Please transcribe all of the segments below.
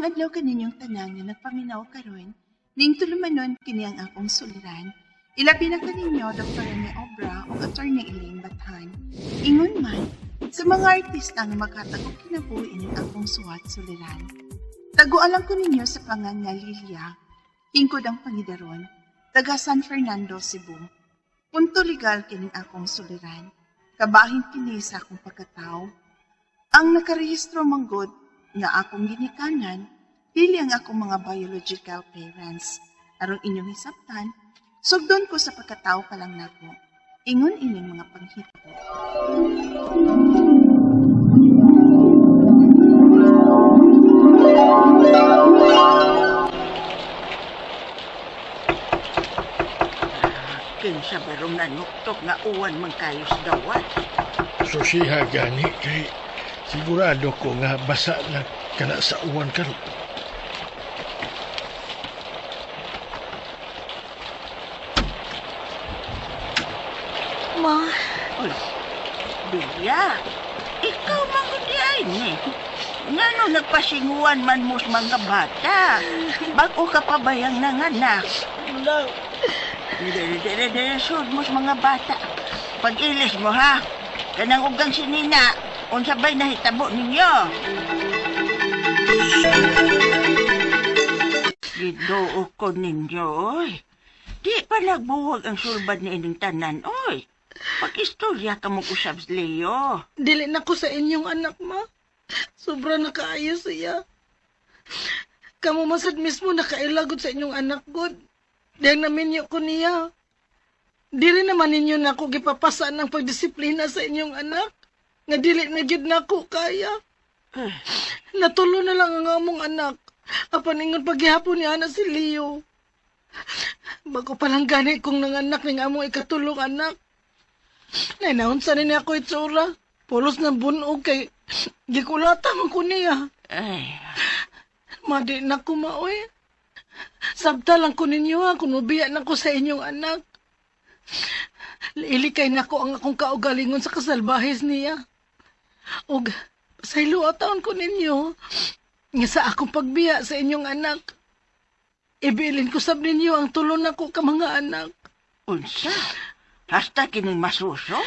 adlaw kaninyong tanan nga nagpaminaw karon, ning tulumanon kini ang akong suliran. Ilabi na kaninyo Dr. Rene Obra ug Attorney Elaine Bathan. Ingon man sa mga artista nga maghatag og kinabuhi ining akong suwat suliran. Taguan lang ko ninyo sa pangan nga Lilia, hingkod ang pangidaron, taga San Fernando, Cebu. Punto legal kining akong suliran. Kabahin kini sa akong pagkatao. Ang nakarehistro manggod nga akong ginikanan, dili ang akong mga biological parents. Aron inyong hisabtan, sugdon ko sa pagkatao pa lang nako. Ingon ining mga panghitabo. Kinsa barong nanuktok nga uwan man kayo sa dawat. Susiha gani kay sigurado ko nga basa na kana sa uwan karon. Ma, Uy, Delia, ikaw man gud di ay ni. Ngano nagpasinguan man mo sa mga bata? Bag-o ka pa bayang nanganak? wala. Dere, dere, dere, sud mo sa mga bata. Pag-ilis mo, ha? Kanang ugang sinina, unsa ba'y nahitabo ninyo? Giduo ko ninyo, oy. Di pa nagbuwag ang sulbad ni ining tanan, oy. Pag-istorya ka mo usab, Leo. Dili na ko sa inyong anak, ma. Sobra na kaayo siya. Kamu masad mismo nakailagot sa inyong anak, God. Dahil naminyo ko niya. Dili naman ninyo na ako gipapasaan ng pagdisiplina sa inyong anak. Nga dili na gyud nako kaya. Natulo na lang ang among anak. Apan ingon paghihapon ni ana si Leo. Bago pa lang gani kong nanganak ning among ikatulong anak. Nainaon sa ni ako itsura. Pulos ng bunog kay gikulata man ko niya. Ay, Madi na ko maoy. Sabta lang ko ninyo ha, kung ubiya na ko sa inyong anak. Ilikay na ko ang akong kaugalingon sa kasalbahis niya. Og saylo taon ko ninyo nga sa akong pagbiya sa inyong anak. Ibilin ko sab ninyo ang tulon nako ka mga anak. Unsa? Hasta kining masuso?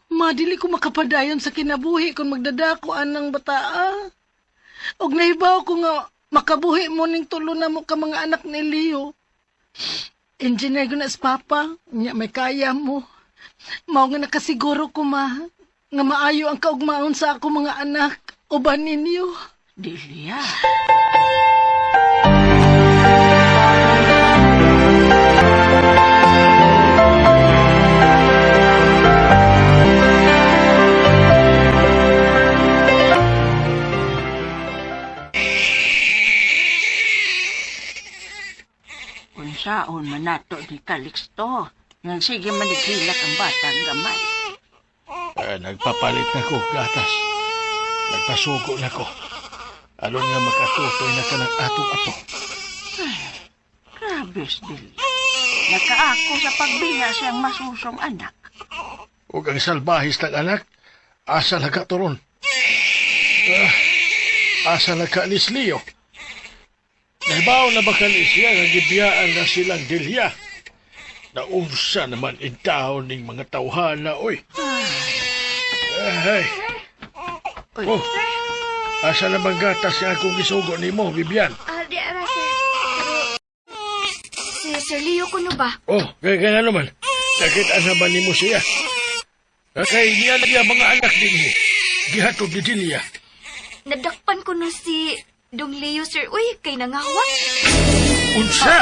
Madili ko makapadayon sa kinabuhi kung magdadako anang bataa. Og nahibaw ko nga makabuhi mo ning tulo na mo ka mga anak ni Leo. Engineer ko na sa papa, nya may kaya mo. Mao nga nakasiguro ko ma, nga maayo ang kaugmaon sa ako mga anak, uban ninyo. Delia. Unsaon man nato ni Calixto? Nga sige manighilak ang batang gamay. Nagpapalit na ko gatas. Nagpasugo na ko. Aron nga makatutoy na ka ng atong apo. Grabe, Delia. Nakaako sa pagbiya siyang masusong anak. Ug ang salbahis ng anak, asa na ka turon? Asa na ka ni Leo? Nahibaw na ba ka ni siya nga gibiyaan na silang Delia? Naunsa naman intawon ning mga tawhana, oy. Ay. Uy. Oh, asa na bang gatas nga akong gisugo nimo, Bibian? Di ara, sir. Pero, si Sir Leo kuno ba? Oh, kaya kaya naman. Nakita na ba nimo siya? Kay niya na mga anak din. Gihatod ni Delia. Nadakpan ko no si Dong Leo, sir. Uy, kay nangawat. Unsa?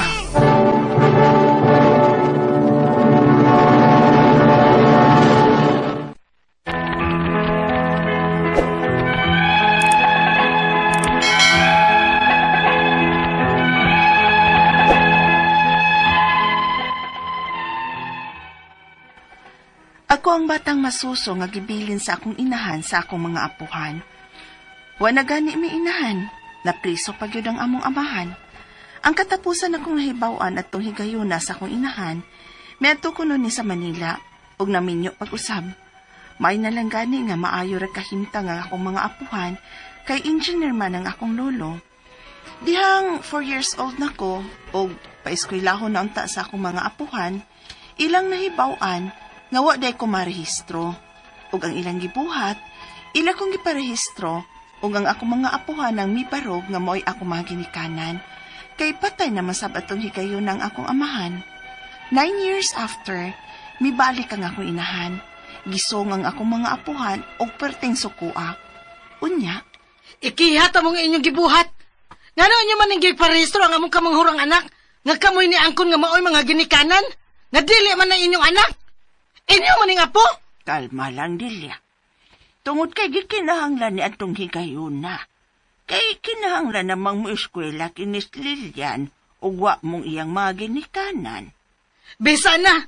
Ako ang batang masuso nga gibilin sa akong inahan sa akong mga apuhan. Wa na gani mi inahan, napriso pa gyud ang among amahan. Ang katapusan akong nahibaw-an at higayuna sa akong inahan, miadto ko nun ni sa Manila ug naminyo pag-usab. May na lang gani nga maayo ra kahimtang ang akong mga apuhan kay engineer man ang akong lolo. Dihang 4 years old na ko, og paeskwelahon na unta sa akong mga apuhan, ilang nahibaw-an nga wa day ko marehistro. Ug ang ilang gibuhat, ila kong giparehistro ug ang akong mga apuhan ang mibarog nga mo'y akong mga ginikanan. Kay patay na masab atong higayon ang akong amahan. 9 years after, mibalik ang akong inahan. Gisong ang akong mga apuhan og perting sukua. Unya, Ikihat among inyong gibuhat. Ngano inyo man ang giparehistro ang among kamanghurang anak? Nga kamoy ni angkon nga maoy mga ginikanan? Nga dili man ang inyong anak? Inyo man ning apo? Kalma lang, Delia. Tungod kay gikinahanglan ni atong higayuna. Kay kinahanglan namang mo eskwela kinis Lilian ug wa mong iyang mga ginikanan. Bisa na.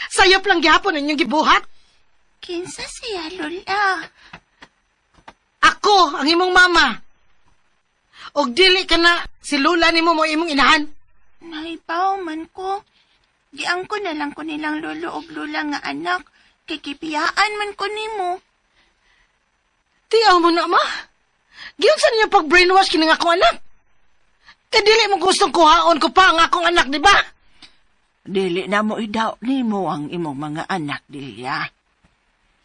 Sayop lang gihapon inyong gibuhat. Kinsa siya, Lola? Ako ang imong mama. Og dili ka na si Lola nimo mo imong inahan. Nahibaw man ko. Giangko na lang ko nilang lolo og lola nga anak. Kay gibiyaan man ko nimo. Tiyaw mo na, ma. Giunsa ninyo pag-brainwash kining akong anak? Kay dili mo gustong kuhaon ko pa ang akong anak, di ba? Dili na mo idaw nimo ang imong mga anak, Delia.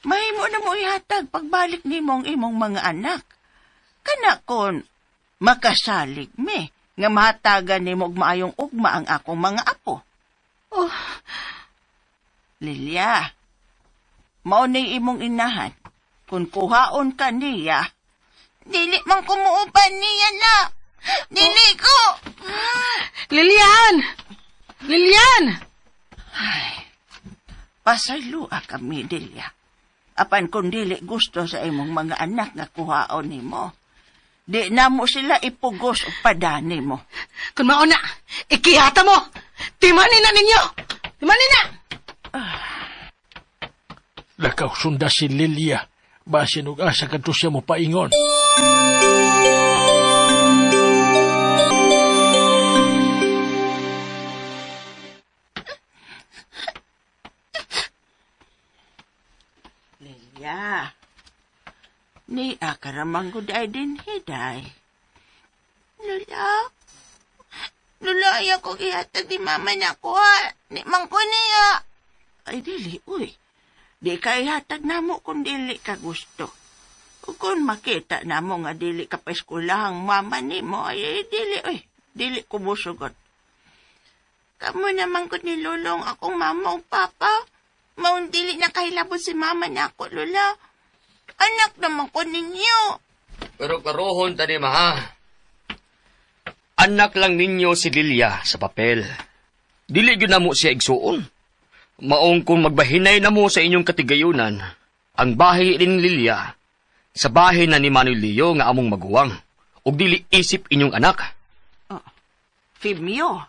Mahimo na mo ihatag pagbalik nimo ang imong mga anak. Kana kon makasalig me nga mahatagan nimo og maayong ugma ang akong mga apo. Oh. Lilia, mao ni imong inahan. Kung kuhaon ka niya, dili man ko muuban niya la. Dili ko. Lilian! Lilian! Pasayloa kami, Delia. Apan kung dili gusto sa imong mga anak nga kuhaon nimo, di na mo sila ipugos o padani mo. Kung mao na, ikihata mo! Timanin na ninyo! Timanin na! Lakaw sunda si Lilia. Basin og asa kadto siya mo paingon. Lilia, ni akaramang guday din hiday. Lola. Lola, ayaw ko ihatag ni mama na ko ha. Di man ko niya. Ay, dili, uy. Di ka ihatag namo kung dili ka gusto. O kung makita namo nga dili ka pa eskwelahang mama nimo, ay, ay dili, uy. Dili ko musugot. Kamo naman ko ni Lolong akong mama o papa. Maong dili na kahilabot si mama na ako, Lola. Anak naman ko ninyo. Pero klarohon tani ma ha. Anak lang ninyo si Lilia sa papel. Dili gyud namo siya igsuon. Maong kung magbahinay na mo sa inyong katigayunan, ang bahay ni Lilia sa bahay na ni Manoy Leo nga among maguwang ug dili isip inyong anak. Femio.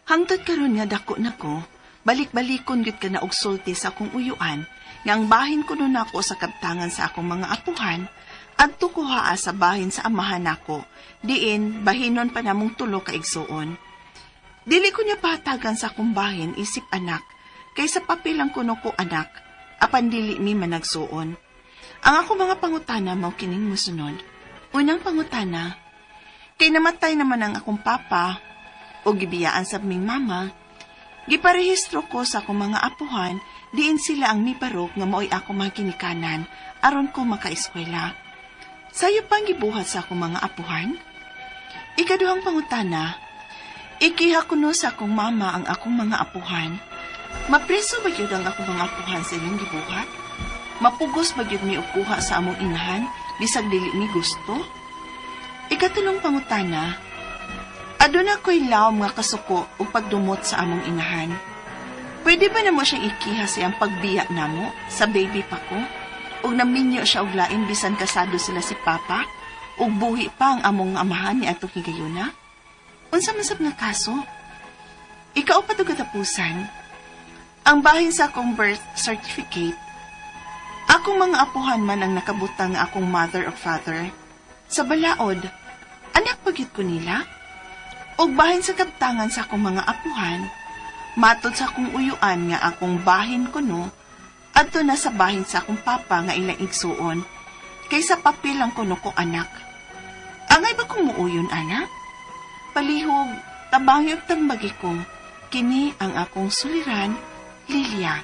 Hangtod karon nga dako na ko, balik-balikon gyud ka na og sulti sa akong uyuan, nga ang bahin kuno nako sa kabtangan sa akong mga apuhan, adto ko haa sa bahin sa amahan nako, diin bahinon pa namong tulo ka igsuon. Dili ko niya pahatagan sa akong bahin isip anak, kay sa papel lang kuno ko anak, apan dili mi managsuon. Ang ako mga pangutana mao kining mosunod. Unang pangutana, kay namatay naman ang akong papa o gibiyaan sa ming mama, giparehistro ko sa akong mga apuhan, diin sila ang mibarog nga mao'y ako mga ginikanan, aron ko makaeskwela. Sayo pang gibuhat sa akong mga apuhan? Ikaduhang pangutana, ikiha ko no sa akong mama ang akong mga apuhan. Mapreso ba gyud ang akong mga apuhan sa inyong gibuhat? Mapugos ba gyud mi og kuha sa among inahan, bisag dili mi gusto? Ikatulong pangutana, aduna ko'y lawom nga kasuko o pagdumot sa among inahan. Pwede ba namo siyang ikiha sa iyang pagbiya namo sa baby pa ko? Ug naminyo siya og lain bisan kasado sila si Papa? Ug buhi pa ang among amahan ni atong higayuna? Unsa man sab nga kaso? Ikaw pa katapusan. Ang bahin sa akong birth certificate, akong mga apuhan man ang nakabutang nga akong mother or father. Sa balaod, anak pa gyud ko nila? Ug bahin sa kabtangan sa akong mga apuhan, matod sa akong uyuan nga akong bahin kuno, adto na sa bahin sa akong papa nga ilang igsuon, kaysa papel lang kuno ko anak. Angay ba kong muuyon, anak? Palihog, tabangi og tambagi ko, kini ang akong suliran, Lilia.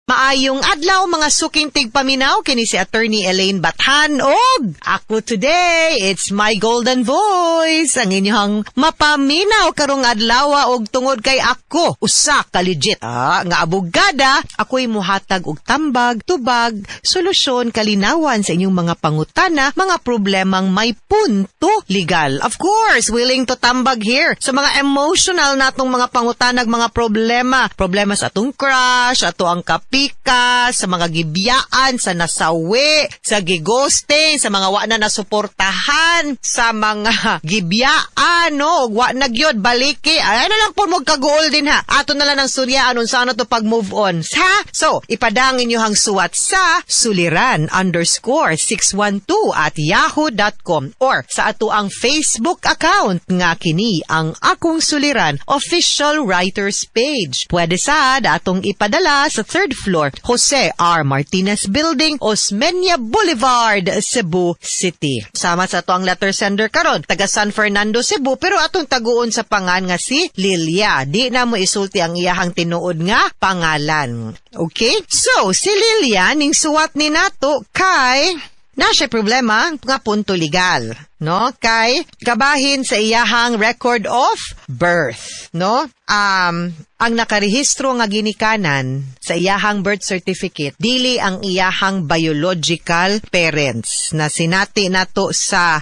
Maayong adlaw, mga suking tigpaminaw, kini si Attorney Elaine Bathan og ako today, it's my golden voice ang inyong mapaminaw karong adlaw. Og tungod kay ako usa ka legit nga abogada, ako'y muhatag og tambag, tubag, solusyon, kalinawan sa inyong mga pangutana, mga problemang may punto legal. Of course, willing to tambag here sa mga emotional natong mga pangutanag, mga problema, problema sa atong crush, ato ang kapika, sa mga gibiyaan, sa nasawi, sa gighosting, sa mga wa na nasuportahan, sa mga gibiyaan, no, ug wa na gyud baliki. Ay na lang po mo kaguol din ha. Ato na lang ang suryaan unsa ano to pag move on. Ha? So, ipadang inyohang suwat sa suliran_612@yahoo.com or sa ato ang Facebook account nga kini ang Akong Suliran Official Writers Page. Pwede sad atong ipadala sa third floor, Jose R. Martinez Building, Osmeña Boulevard, Cebu City. Sama sa ato ang letter sender karon, taga San Fernando, Cebu, pero atong taguon sa pangan nga si Lilia. Di na mo isulti ang iyahang tinuod nga pangalan. Okay? So, si Lilia ning suwat ni nato kay na siya problema nga punto legal, no? Kay kabahin sa iyahang record of birth, no? Ang nakarehistro nga ginikanan sa iyahang birth certificate dili ang iyahang biological parents na sinati nato sa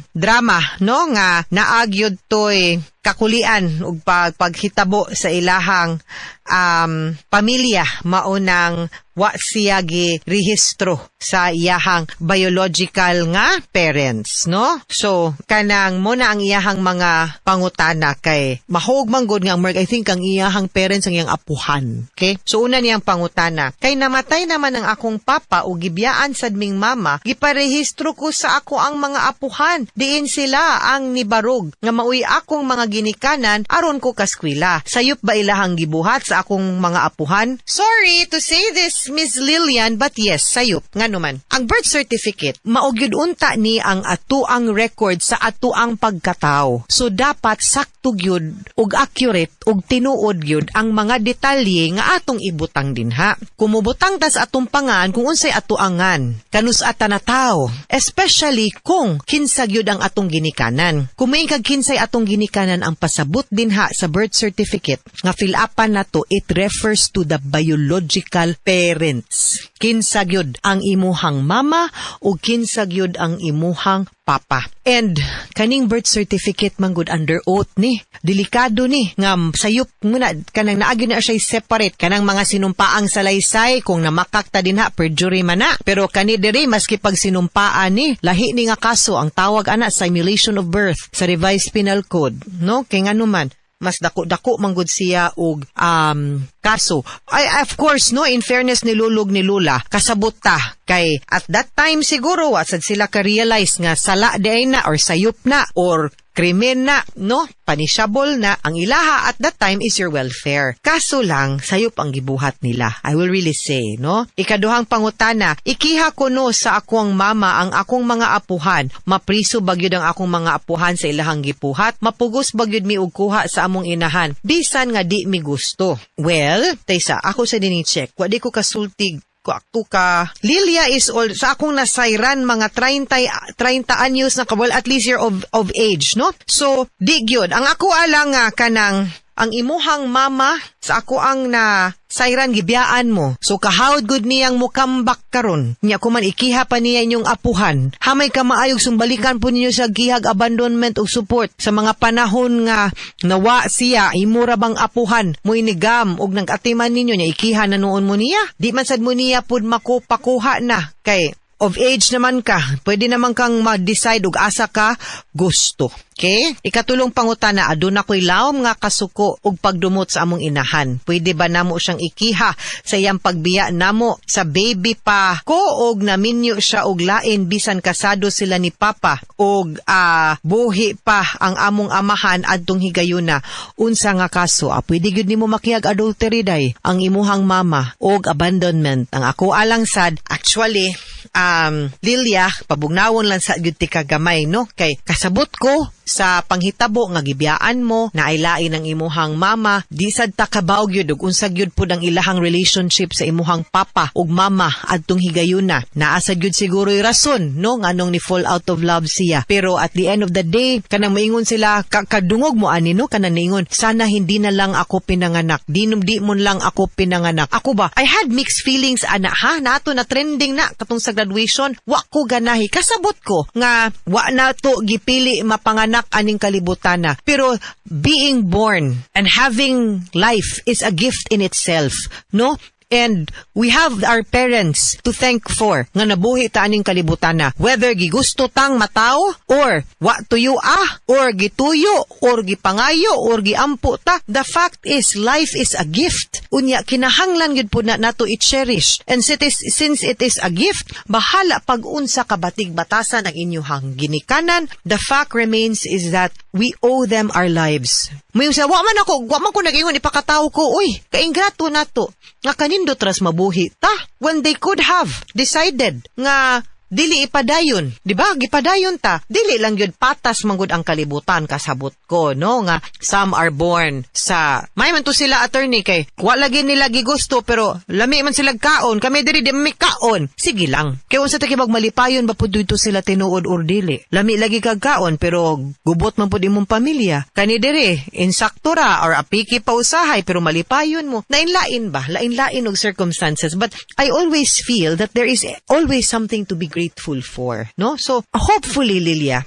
drama, no, nga naagyod toy kakulian ug paghitabo sa ilahang pamilya, maunang wa siya gi rehistro sa iyahang biological nga parents, no? So kanang mo na ang iyahang mga pangutana kay mahog man gud nga ang I think ang iyahang parents ang iyang apuhan. Okay, so una niyang pangutana kay namatay naman ang akong papa ug gibiyaan sad ming mama, giparehistro ko sa ako ang mga apuhan, diin sila ang nibarog nga maoy akong mga ginikanan aron ko kaskwela. Sayop ba ilahang gibuhat sa akong mga apuhan? Sorry to say this, Miss Lilian, but yes, sayop. Ngano man, ang birth certificate, mao gyud unta ni ang atuang record sa atuang pagkatao. So dapat sakto gyud ug accurate ug tinuod gyud ang mga detalye nga atong ibutang dinha. Kumubutang tas atong pangan kung unsay atuangan, kanus ata na tao, especially kung kinsa gyud ang atong ginikanan. Kung may kag kinsay atong ginikanan, ang pasabot dinha sa birth certificate nga fill upan nato, it refers to the biological parents. Kinsa gyud ang imuhang mama o kinsa gyud ang imuhang papa. And kaning birth certificate man gud, under oath ni. Delikado ni nga sayop mo na kanang naagi na siya separate kanang mga sinumpaang salaysay. Kung namakak ta dinha, perjury man na. Pero kani diri, maski pag sinumpaan ni, lahi ni nga kaso. Ang tawag ana, simulation of birth sa Revised Penal Code, no? Kay ngano man, mas dako-dako manggod siya og kaso. Ay, of course, no, in fairness ni lulog ni lula, kasabot ta kay at that time siguro wa sad sila ka realize nga sala di na or sayop na or krimen na, no? Punishable na. Ang ilaha at that time is your welfare. Kaso lang, sayop ang gibuhat nila. I will really say, no? Ikaduhang pangutana, ikiha ko no sa akong mama ang akong mga apuhan. Mapriso ba gyud ang akong mga apuhan sa ilahang gipuhat? Mapugos ba gyud mi og kuha sa among inahan? Bisan nga di mi gusto. Well, taysa, ako sa dining check. Wa di ko kasultig ko ako ka Lilia is old sa akong nasayran, mga 30 30 anyos na ka, well, at least year of age, no? So di gyud ang ako alang nga kanang ang imuhang mama, sa ako ang na sayran, gibiyaan mo. So kahawd gud niyang mukambak karon. Nya kuman ikiha pa niya inyong apuhan. Hamay ka maayog sumbalikan po ninyo sa gihag abandonment ug support sa mga panahon nga nawa siya, imura bang apuhan mo inigam og nag-atiman ninyo, nya ikiha na noon mo niya. Di man sad mo niya pud makupakuha na kay Of age naman ka, pwede naman kang ma-decide og asa ka gusto. Okay? Ikatulong pangutana, aduna ko'y lawom nga kasuko og pagdumot sa among inahan. Pwede ba namo siyang ikiha sa iyang pagbiya namo sa baby pa ko og naminyo siya og lain bisan kasado sila ni papa og buhi pa ang among amahan adtong higayuna? Unsa nga kaso? Pwede gyud nimo makihag adultery day ang imuhang mama og abandonment. Ang ako alang sad actually, Lilia, pabugnawon lang sa gyud ti kagamay, no, kay kasabot ko sa panghitabo nga gibiyaan mo na ay lain ang imuhang mama. Di sad ta kabaw gyud ug unsa gyud pud ang ilahang relationship sa imuhang papa ug mama adtong higayuna. Naa sad gyud siguro'y rason, no, nganong ni fall out of love siya. Pero at the end of the day, kanang moingon sila kadungog mo ani, no, kanang niingon, "Sana hindi na lang ako pinanganak, di mo lang ako pinanganak." Ako ba, I had mixed feelings ana ha, nato na trending na katong sa graduation. Wa ko ganahi. Kasabot ko nga wa na to gipili mapanganak aning kalibutana, pero being born and having life is a gift in itself, no? And we have our parents to thank for nga nabuhi ta aning kalibutana. Whether gigusto tang mataw or wa tuyo or gituyo or gipangayo or giampo ta, the fact is life is a gift. Unya kinahanglan gyud pud na nato i-cherish. And since it is a gift, bahala pag unsa ka batig batasan ang inyuhang ginikanan, the fact remains is that we owe them our lives. May sa wa man ako, wa man ko nag-ingon ipakatawo ko, uy, kaingrato nato nga kanindot ras mabuhi ta when they could have decided nga dili ipadayon, di ba? Gipadayon ta. Dili lang gyud patas manggod ang kalibutan, kasabot ko, no, nga some are born sa may man to sila, attorney, kay wa lagi nila gigusto pero lami man sila kaon, kami diri di mi kaon. Sige lang. Kay unsa ta kibag malipayon ba pud dito sila tinuod or dili? Lami lagi kag kaon pero gubot man pud imong pamilya. Kani diri insakto ra or apiki pa usahay pero malipayon mo. Lain-lain ba? Lain-lain og circumstances, but I always feel that there is always something to be grateful for, no? So, hopefully, Lilia,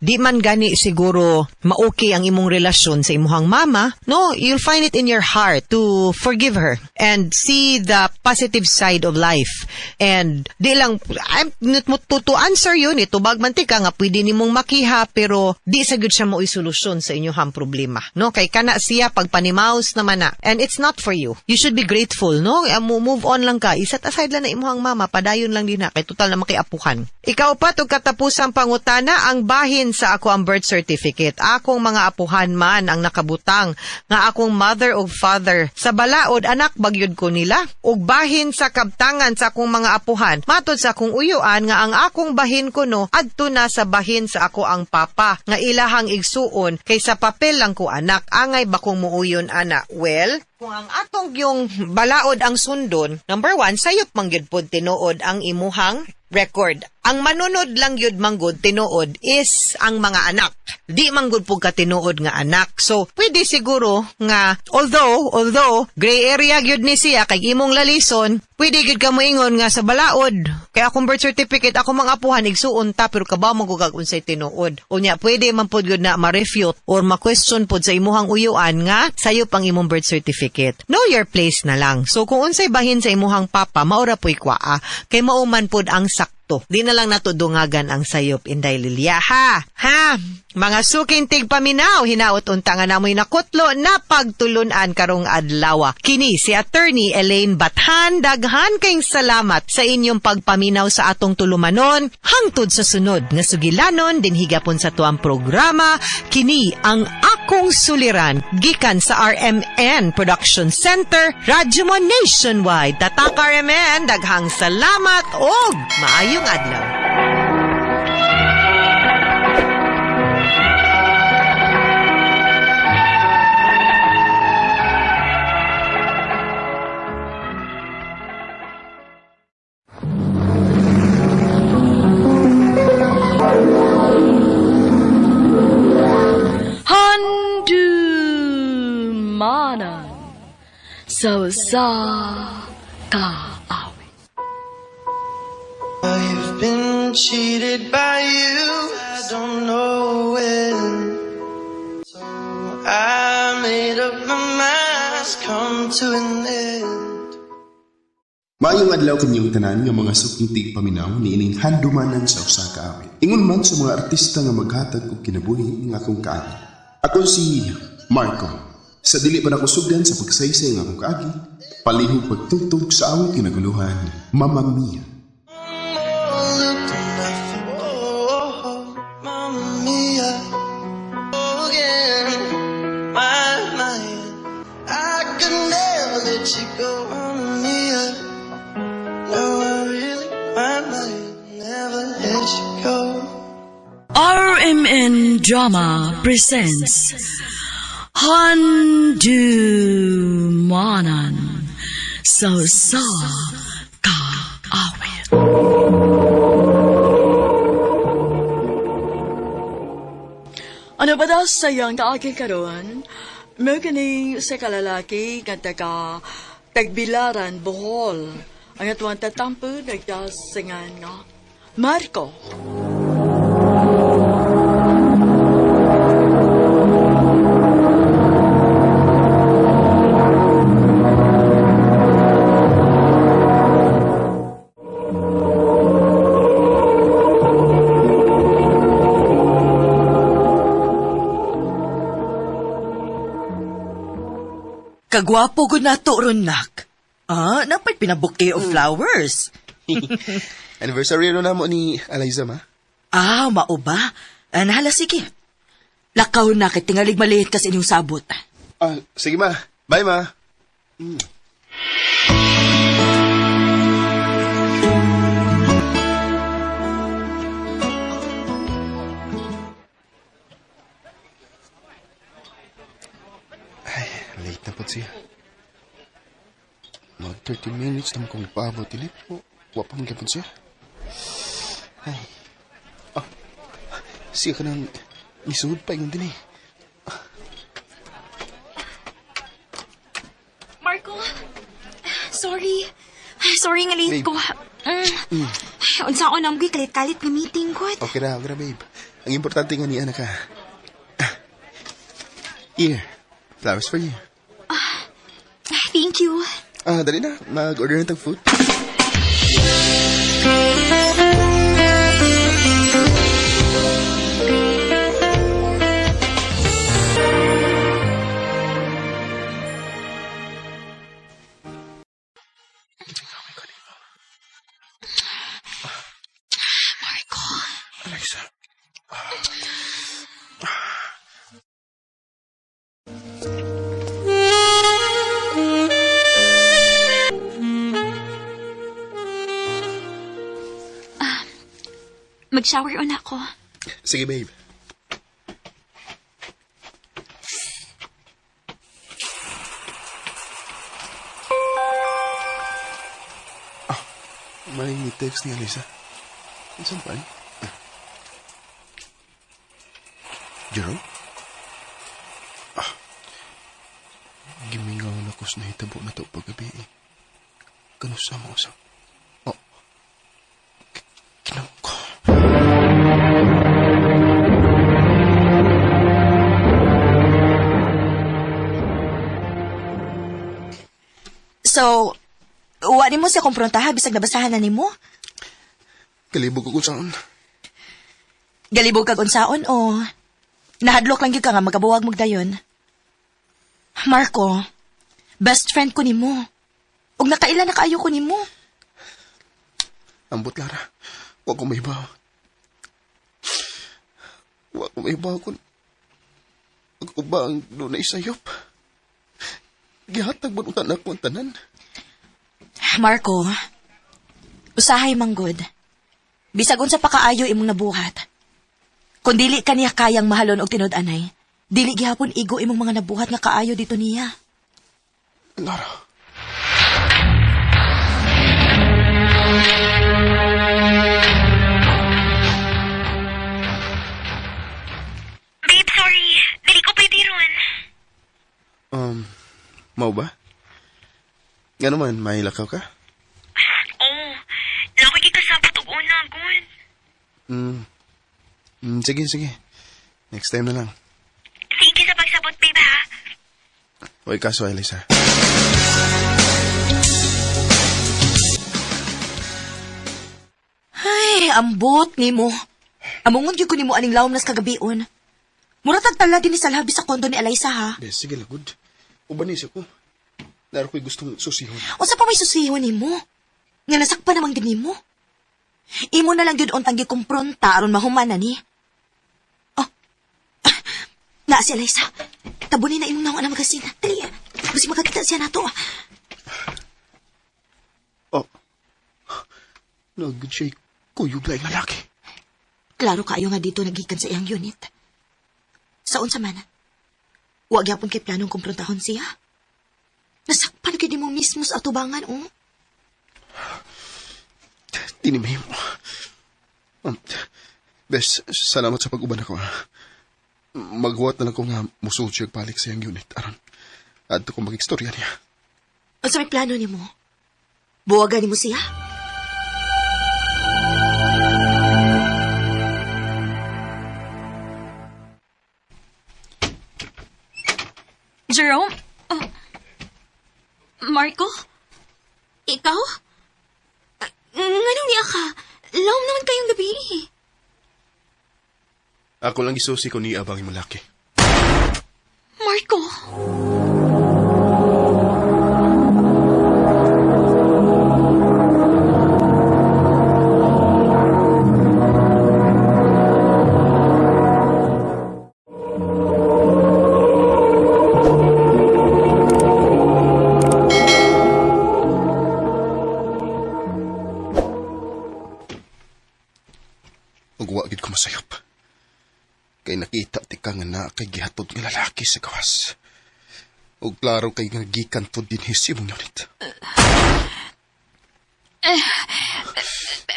di man gani siguro ma-okay ang imong relasyon sa imuhang mama, no? You'll find it in your heart to forgive her and see the positive side of life. And di lang, I'm not mo to answer yun, itubag man ti ka nga pwede nimong makiha, pero di sa gud siya mao'y solusyon sa inyong problema, no? Kay kana siya pagpanimaus naman na. And it's not for you. You should be grateful, no? Move on lang ka. I-set aside lang na imuhang mama, padayon lang din na. Kay total na makiapuhan. Ikaw pa, ug katapusang pangutana, ang bahin sa ako ang birth certificate. Akong mga apuhan man ang nakabutang nga akong mother ug father. Sa balaod, anak bagyod ko nila. Ug bahin sa kabtangan sa akong mga apuhan. Matod sa akong uyuan nga ang akong bahin kuno adto na sa bahin sa ako ang papa nga ilahang igsuon kay sa papel lang ko anak. Angay bakong muuyon ana? Well, kung ang atong yung balaod ang sundon, number one, sayop man gyud pod tinuod ang imuhang record. Ang manunod lang yun manggod tinuod is ang mga anak. Di manggod po ka tinuod nga anak. So, pwede siguro nga, although, gray area gyud ni siya kay imong lalison, pwede gyud ka moingon nga sa balaod. Kaya akong birth certificate, ako mga apuhan, igsuon ta, pero kabaw mo kag unsay tinuod. Unya, pwede man pod gyud na ma-refute or ma-question pod sa imuhang uyuan nga sayo pang imong birth certificate. Know your place na lang. So, kung unsay bahin sa imuhang papa, maura po'y kwaa. Kay mauman pod ang sakto. Di na lang nato dungagan ang sayop, Inday Lilia. Ha? Ha? Mga suking tigpaminaw, hinaot unta nga namoy nakutlo na pagtulunan karong adlaw. Kini si Attorney Elaine Bathan, daghan kayong salamat sa inyong pagpaminaw sa atong tulumanon. Hangtod sa sunod nga sugilanon din higapon sa tuang programa, kini ang Akong Suliran gikan sa RMN Production Center, Radyo Mo Nationwide. Tatak RMN, daghang salamat og maayong adlaw. Handumanan sa usa ka awit. I've been cheated by you, I don't know when. So I made up my mind, it's come to an end. Maayong adlaw kanyang tanan nga mga suking tigpaminaw niining handumanan sa usa ka awit. Ingon man sa mga artista nga maghatag og kinabuhi nga akong kaagi. Ako si Marco. Sa dili pa nako sugdan sa pagsaysay nga akong kaagi, palihog pagtugtog sa awit nga naguluhan, Mamma Mia. Look enough. Oh, Mamma Mia. Again, my mind. I could never let you go, Mamma Mia. No, I really, my mind, never let you go. RMN Drama presents Handu Manan So Sa Kaawit. Ano ba daw sa iyang kaagi karon? Mo kini sa kalalaki nga taga Tagbilaran, Bohol. Ang atuang tatampo nagdasingan nga Marco. Kagwapo gud nato ron nak. Ah, napay pina-bouquet of flowers. Anniversary ro namo ni Eliza ma. Ah, mao ba? Ah, nahala sige. Lakaw na kay tingalig maliit kas inyong sabot. Ah, sige ma. Bye ma. Ay, late na po siya. Mag 30 minutes naman kong ipaabot. Dili po. Wa pa man gyapon siya. Ay. Ah, siya ka nang misuod pa ingon din eh. Marco, sorry. Sorry nga late Babe. ko. Mm. Unsa ko nang kalit-kalit nga meeting ko. Okay ra, babe. Ang importante nga ni anak ka. Ah. Here, flowers for you. Thank you. Ah, dali na. Mag-order na tag food. Marco. Alexa. Mag-shower on ako. Sige, babe. Ah, may text ni Alisa. Saan pa eh? Ah. Jerome? Ah, gimingaw na ko sa nahitabo na to paggabi eh. Kanusa mo usap? Oh, kinaw ko. So, wa nimo siya komprontaha bisag nabasahan na nimo? Kalibog ko saan. Galibog kag unsaon o nahadlok lang gyud ka nga magabuwag mo dayon. Marco, best friend ko nimo. Ug nakaila na kaayo ko nimo. Ambot, Lara. Huwag ko maibaw. Huwag ko maibaw kung ako ba ang dunay sayop. Gihatag ba nung tanak ko ang tanan? Marco, usahay manggod. Bisag unsa pa kaayo imong nabuhat. Kung dili ka niya kayang mahalon og tinud-anay, dili gihapon igo imong mga nabuhat nga kaayo dito niya. Lara. Babe, sorry. Dili ko pwede ron. Mau ba? Nga naman, may lakaw ka? Oh, nakoy kikasabot og una, gun. Sige, sige. Next time na lang. Thank you sa pagsabot, babe, ha? Huwag kaso, Elisa. ambot nimo. Amungon gyud ko nimo aning lawom nas kagabion. Mura tag tala din ni sa labi sa kondo ni Eliza ha. Bes, sige lang, good. Uban ni siya ko. Naro ko'y gustong susihon. Unsa pa may susihon nimo? Nga nasakpan naman gid nimo. Imo na lang gyud untang gikumpronta aron mahuman na ni. Oh. Na si Eliza. Tabunin na imong nawong ang magasin. Dali. Basi makakita siya nato. Oh. Nagod siya kuyog laing lalaki. Klaro kaayo nga dito nagikan sa iyang unit. Sa unsa man, wa gyapon kay planong kumprontahon siya. Nasakpan gyud nimo mismo sa atubangan, oh. Tinimay mo. Bes, salamat sa pag-uban ako, ha. Maghuwat na lang ko nga musulod siya balik sa iyang unit. Aron, adto ko mag-istorya niya. Unsa may plano nimo? Buwagan nimo siya? Jerome? Oh. Marco? Ikaw? Nganong niya ka? Lawom naman kayong gabi eh. Ako lang isusi ko niya abang imong laki. Marco! Ug wa gid ko masayop. Kay nakita ti ka nga naa kay gihatod nga lalaki sa gawas. Ug klaro kay nga gikan to dinhi sa imong unit.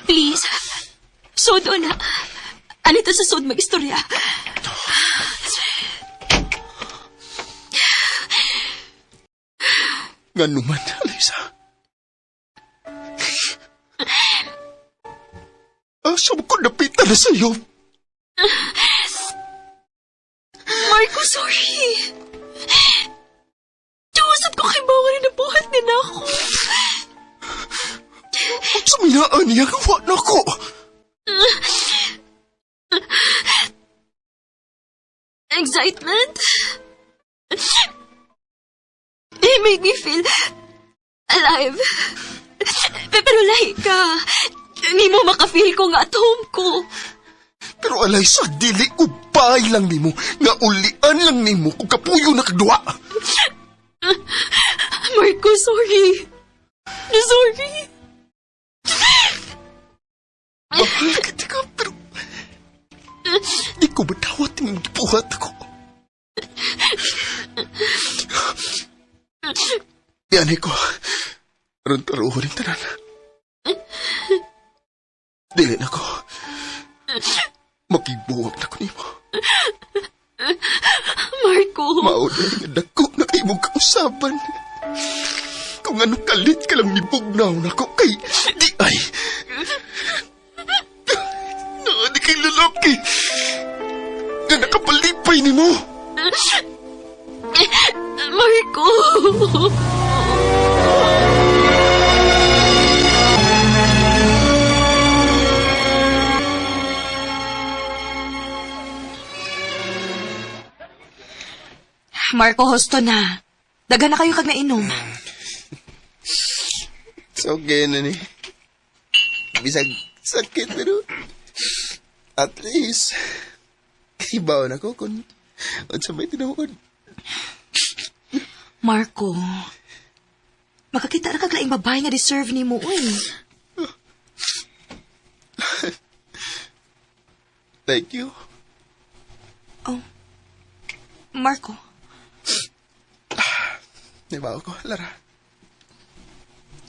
Please. Sud na. Ano ito sa sud mag-istorya? Ngano man, Alisa. Asa mo ko napita na sa'yo? Marco, sorry. Tuusap ko kay Bawal na buhat din ako. Sa minaan niya, kawa na ko. Excitement? He made me feel alive. Pero lahi ka. Hindi mo makafeel ko nga at home ko. Pero Alaysa, dili upay lang nimo, nga ulian lang nimo kung kapuyo na kagduwa. Marco, sorry. Sorry. Mahal kita ka, pero di ko matawat ng gibuhat ako. Yan ko, aron taruhon yung tanan. Dili na ko. Makibuwag na ko nimo. Marco. Mao na nga dako na kay imong kausaban. Kung ano kalit ka lang nibugnaw na ko kay di ay. Naa di kay lalaki nga nakapalipay nimo. Marco. Marco, husto na. Daghan na kayo kag nainom. It's okay na ni. Bisag sakit pero at least ibaw na ko kung unsa may tinuod. Marco, makakita ra kag laing babae nga deserve nimo, uy. Thank you. Oh, Marco. Ibaw ko, Lara.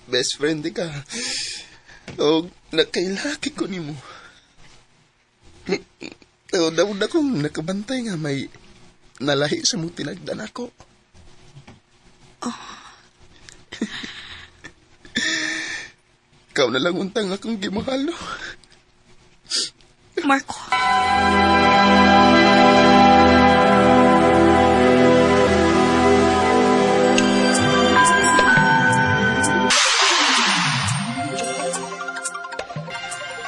Best friend di ka. O nakailaki ko nimo. O daw na kong nakabantay nga may nalahi sa mong tinagdan ako. Oh. Ikaw na lang untang akong gimahal, no? Marco.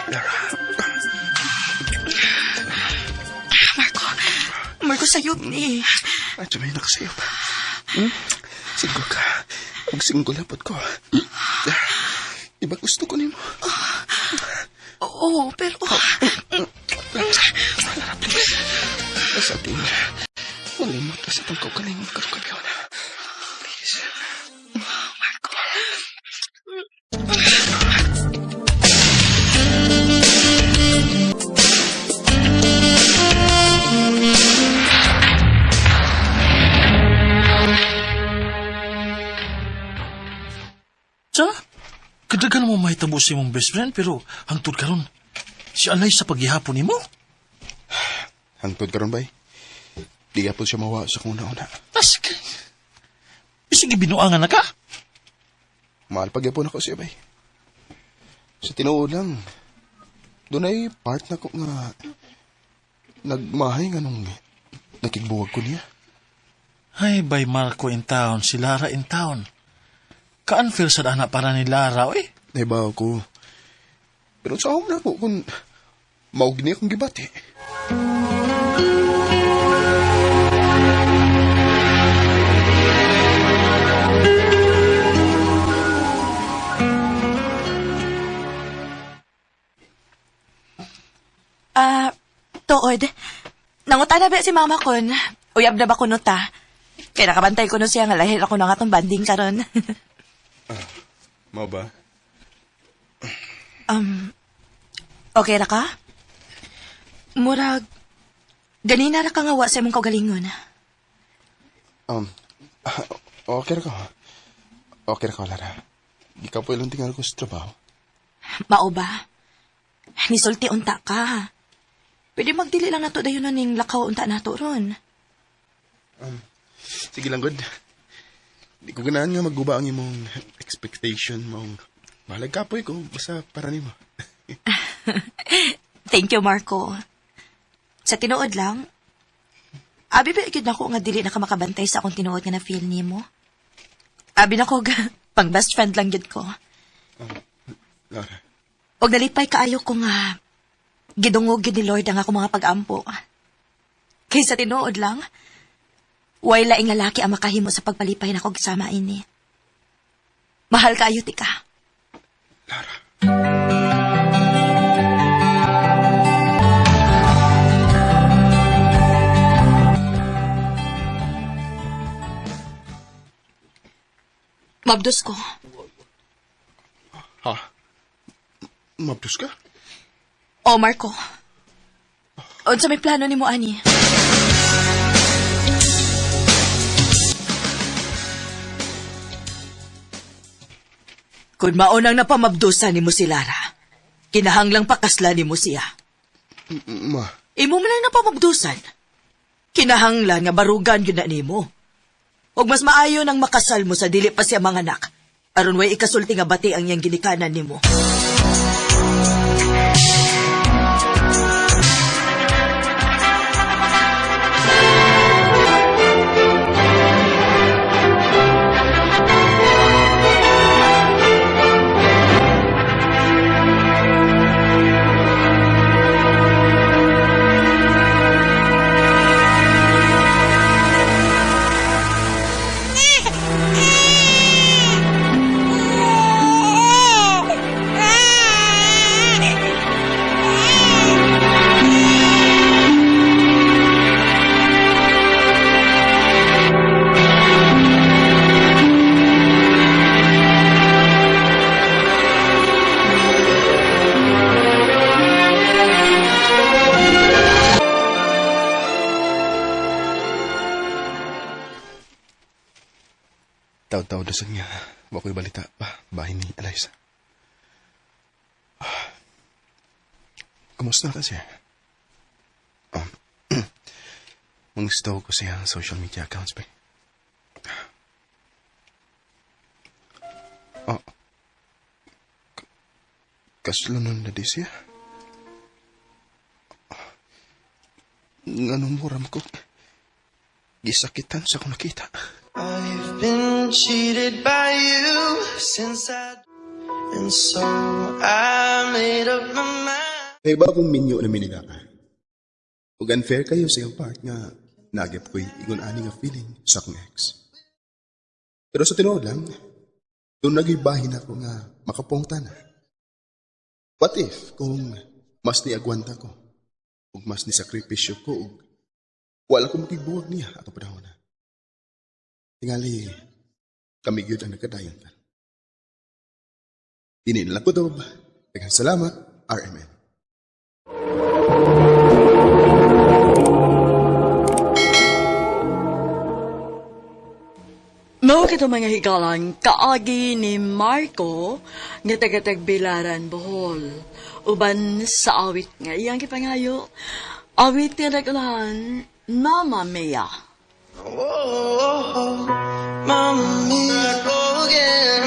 Lara. sayop ni. Ay, may nakasayop. Single ka. Ug single na pod ko. Iba gusto ko nimo. Oo, pero... Lara, please. Sa ating malimot ka sa itong kaugalingon karong gabi na. Please. Marco. Sa? Kadaghan mo mahitabo sa imong best friend pero hangtod karon si Alay sa paghihapon nimo. Hangtod karon bay. Di gapon siya mawa sa kung una-una. Tas ka. Bisag binuangan na ka. Mahal pagyapon ako siya bay. Sa tinuod lang, doon ay part na ko nga nagmahay nga nung nakigbuwag ko niya. Ay, bay Marco in town, si Lara in town. Ka-unfair sa anak para ni Lara, oy. Naibaw ko. Pero sa na ko kung maug niya akong gibati. Ah, tuod. Nanguta na ba si mama kon? Uyab na ba kuno ta? Kaya nakabantay ko no siya nga lahir ako na nga tong banding karon. Mao ba? Okay ra ka? Murag, ganina ra ka nga wa sa imong kaugalingon. Okay ra ko. Okay ra ko, Lara. Ikaw po ilang tingal ko sa trabaho. Mao ba? Nisulti unta ka. Pwede magdili lang nato dayon na ning lakaw unta nato ron. Sige lang, good. Di ko ganahan nga magguba ang imong expectation mong mahalag kapoy ko basta para nimo. Thank you, Marco. Sa tinuod lang, abi ba gyud nako nga dili na ka makabantay sa akong tinuod nga na feel nimo? Abi nako pang best friend lang gyud ko. Lara, Og nalipay kaayo ko nga gidungog gyud ni Lord ang akong mga pag-ampo. Kay sa tinuod lang, way laing lalaki ang makahimo sa pagpalipay nako gisama ini. Mahal kaayo ti ka. Lara. Mabdos ko. Ha? Mabdos ka? O, Marco. Unsa may plano nimo ani? Kung maunang napamabdusan nimo si Lara, kinahanglang pakasla nimo siya. Ma, Imo man lang napamabdusan. Kinahanglan nga barugan gyud na nimo. Og mas maayo nang makasal mo sa dili pa siya manganak. Aron way ikasulti nga bati ang iyang ginikanan nimo. Taw-taw na sa niya. Wa ko'y balita pa. Bahin ni Eliza. Kumusta ka siya? Mang-stalk ko siya social media accounts ba? Oh. Kaslonon na di siya? Nganong muram ko? Gisakitan sa akong nakita. I've been cheated by you since I... And so I made up my mind. May bagong minyo na minila ka. Ug unfair kayo sa iyang part nga Nagyap ko'y ingon ani nga feeling sa akong ex. Pero sa tinuod lang, doon naging ako nga makapungta na. What if kung mas niagwanta ko, ug mas nisakripisyo ko, ug wala ko makigbuwag niya ato panahon na. Tingali, kami gyud ang nagkadayon ka. Ini na lang kutob. Daghang salamat, RMN. Mao kito mga higalang kaagi ni Marco nga taga Tagbilaran, Bohol. Uban sa awit nga iyang gipangayo, awit nga nagulahan, Mama Mia. Oh, Mamma mia, go again.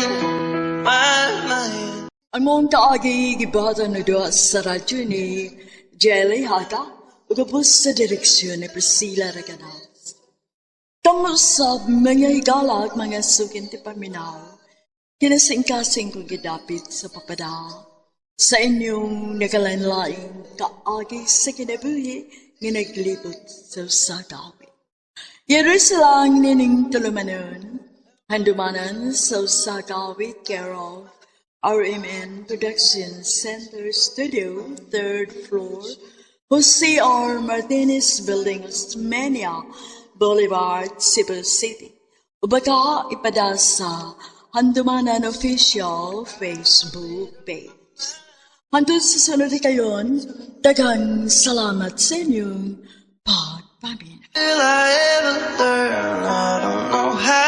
My mind. Ang mong kaagi gibatan na doon sa radyo ni Jelly Haka ug ubos sa direksyon ni Priscilla Reganas. Kamusab mga higala at mga sukin ti paminaw, kinasingkasing kong gidapit sa papada, sa inyong nagalain-laing kaagi sa kinabuhi nga naglibot sa usa ka awit. Yerusalem nining tulumanon, handumanan sa usa ka awit care of RMN Production Center Studio, third floor, Jose R. Martinez Building, Osmeña Boulevard, Cebu City. Ubaka ipada sa Handumanan Official Facebook page. Hantod sa sunod kayon, daghang salamat sa inyong pagpaminaw. Will I ever learn? I don't know how.